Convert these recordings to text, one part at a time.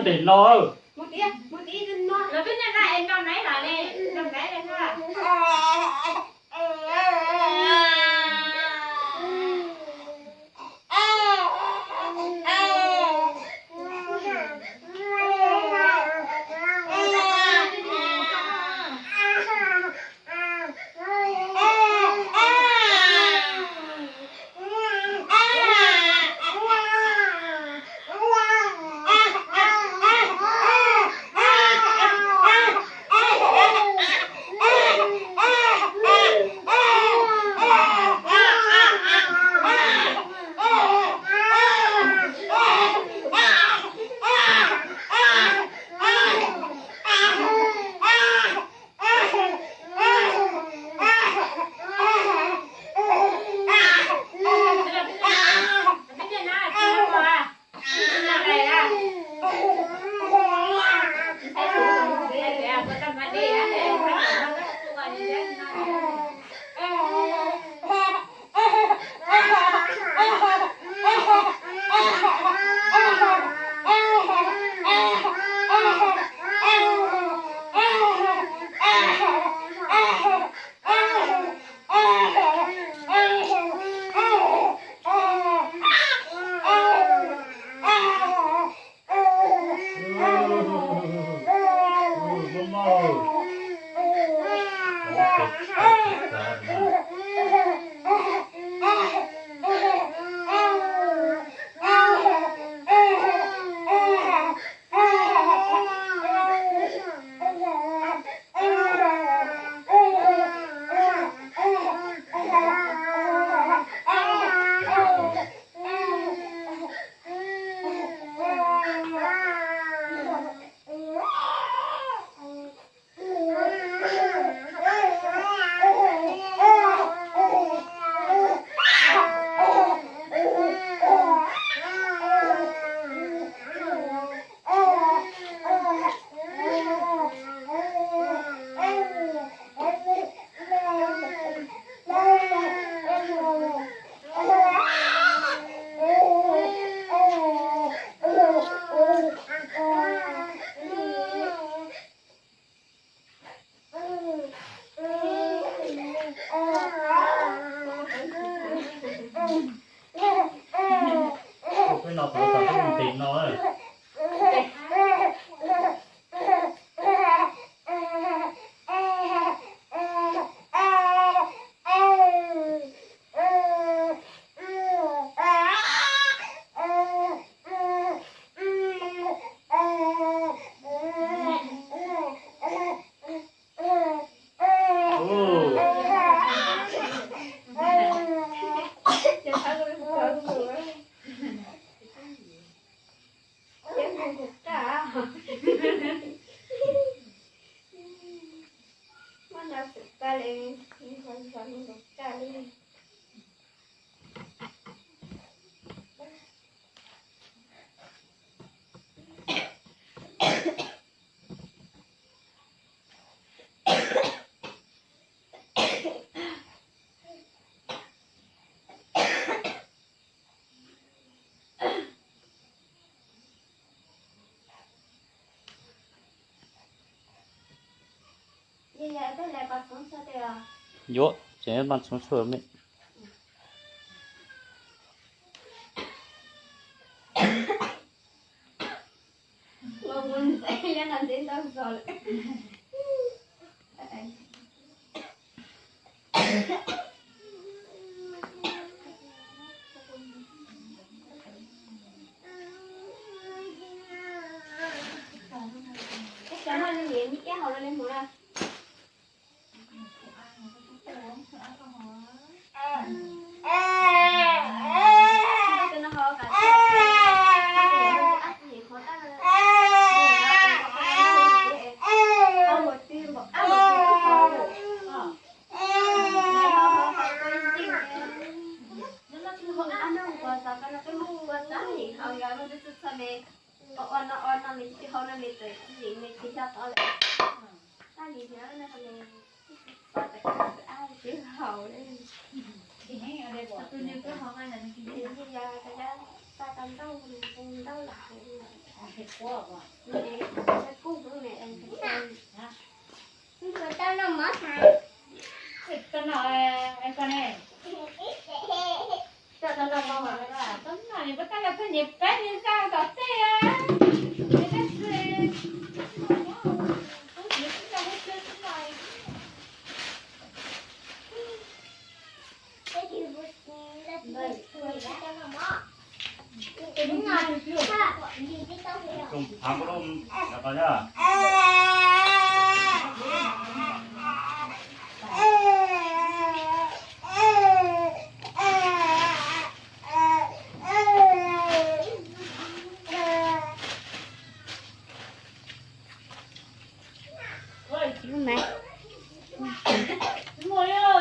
Ntes no. Peb no tau tau peb ntes no. Yuav tseem npaj txhua tshuaj me. Lim nws tsis tau tod lawm. Pab lim hnyav no nws pab tawm kab tawm ab twb haus li. Tus nws twb haus nqaij ntawm nws tis yog tau dab, tau tau ntaub, ntaub lam nws es kuj hwv nws es nws tau noj mov tas. Tau noj, koj ne? Tau noj mov, tau noj, nws puas tau noj txog niam peb niag zaj tom tej a? Niam peb xwb, tub txiv tub ntxawg tub txiv tub ntxawg. Thav npua lub,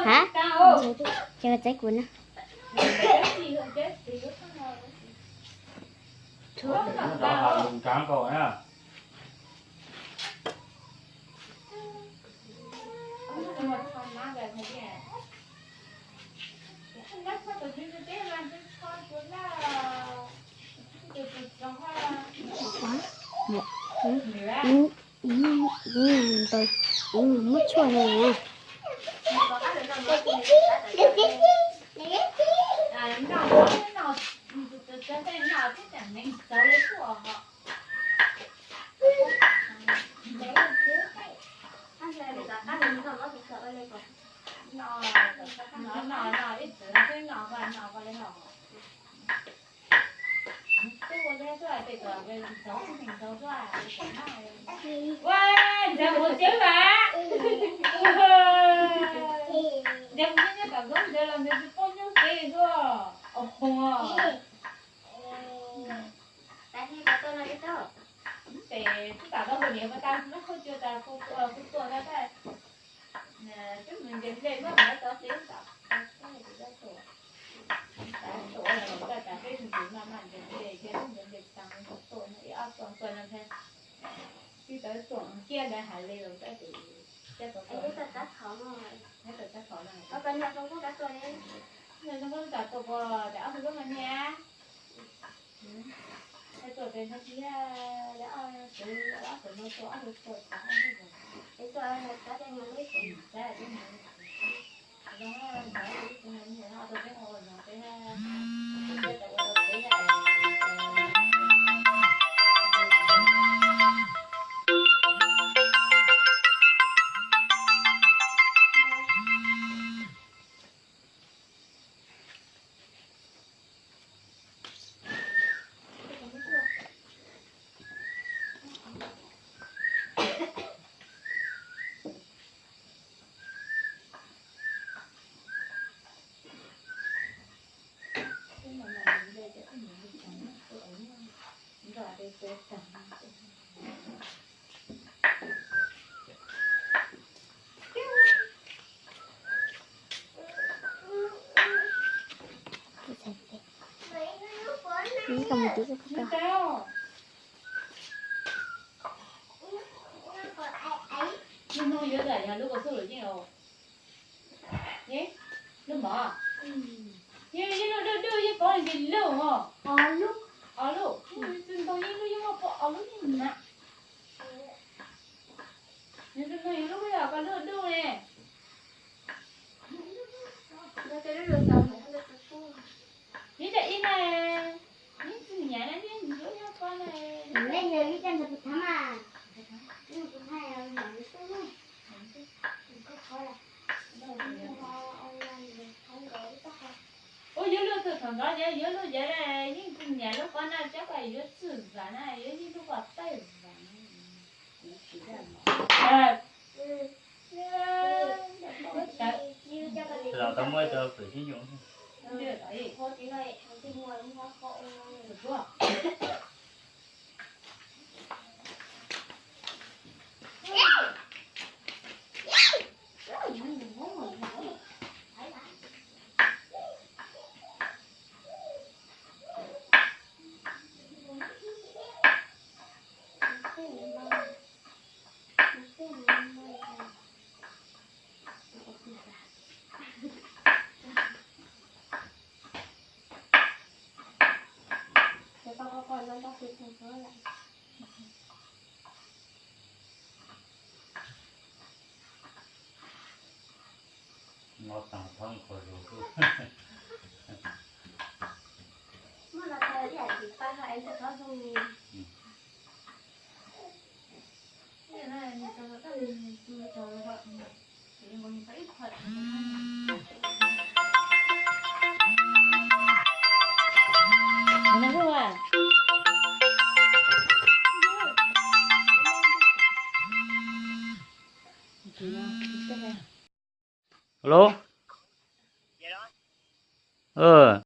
Hả? Chờ txaib kuv na. Ntawd, muab tshuaj ne. Ua, ntxawm mus tsev mas. Ntxawm mus nyob tom Nkauj Ntxawm los ntxawm tsis paub nyob tsev tuaj. Au hoo. Tes twb tam tau hu niam pas tas no khaub cua tas kuv tuaj na tas. Twb mus nce nplej muab mus tau tsev tas. Tas tuaj los tas tas peb tus maj maj nce nplej thiab nce nplej tas tuaj ib ob tuaj tuaj no thiab. Twb tau tuaj kiag ntawd hais li los tab sis, nyob tom txaj thov no, nyob tom txaj thov no, nyob tom txaj thov no, tas tuaj pom tas ob tug lub no niam. Tuaj tes no tiag, ob tug no tuaj, ob tug tuaj tas ob tug. Es tuaj tas tej no lub, tas tej no. Ib koj mus tib koj pab tau. Lub hnub yuav tas yog lub kaus xub lawm yeej os. Lub mov, yeej lub dub dub yeej pom nti lub os. Ob lub, ob lub, tsis ntau yeej lub yeej muaj pom ob lub yeej na. Nws tus no yog lub yog koj lub dub ne. Ib cov ib na, ib txwm nyam na, ib lub nyob ko na. Ua yuav luag tug thaum ntxov ces yuav luag yawg na, yeej txwm nyam lub ko na, cov ko yuav txwm vam na, yuav yeej lub ko tawj vam. Los tau muab cov pwm sib nyoos. Alo,